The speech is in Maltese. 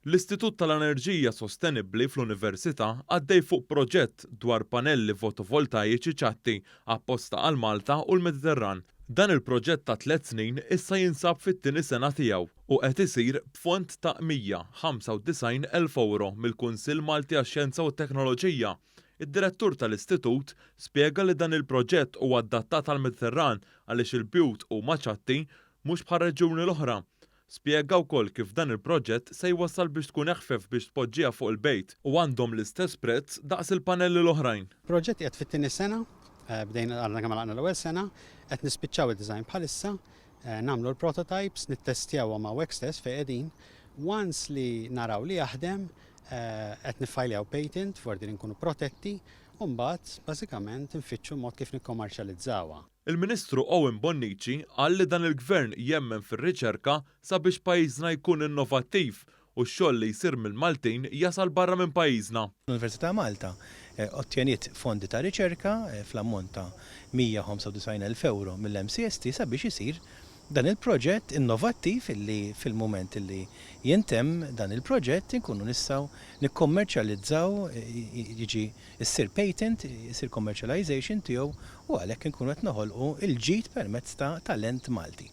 L-Istitut tal-Enerġija Sostenibbli fl-Università għaddej fuq proġett dwar panelli fotovoltajiċi ċatti apposta għal Malta u l-Mediterran. Dan il-proġett ta' tlett snin issa jinsab fit-tieni sena tiegħu u qed isir b'fond ta' 195,000 ewro mill-Kunsill Malti għax-Xjenza u t-Teknoloġija. Id-Direttur tal-Istitut spjega li dan il-proġett huwa adattat għall-Mediterran għaliex il-bjut huma ċatti mhux bħar-reġjuni l-oħra. Spjega wkoll kif dan il-proġett se jwassal biex tkun eħfef biex tpoġġiha fuq il-bejt u għandhom l-istess prezz daqs il-panelli l-oħrajn. Proġett qiegħed fit-tieni sena, bdejna għadna kemm għalaqna l-ewwel sena, qed nispiċċaw id-design bħalissa, nagħmlu l-prototypes, nittestjawhom hawnhekk stess fejn qegħdin. Once li naraw li jaħdem, qed niffajljaw patent fordi li nkunu protetti u mbagħad bażikament nfittxu mod kif nikkommerċjalizzawha. Il-Ministru Owen Bonnici qal li dan il-Gvern jemmen fir-riċerka sabiex pajjiżna jkun innovattiv u x-xogħol li jsir mill-Maltin jasal barra minn pajjiżna. L-Università ta' Malta ottjeniet fondi ta' riċerka fl-ammont ta' 195,000 ewro mill-MCST sabiex isir dan il-proġett innovattiv illi fil-mument illi jintemm dan il-proġett inkunu nistgħu nikkommerċjalizzaw jiġi issir patent, isir commercialization tiegħu u għalhekk inkunu qed noħolqu l-ġid permezz ta' talent Malti.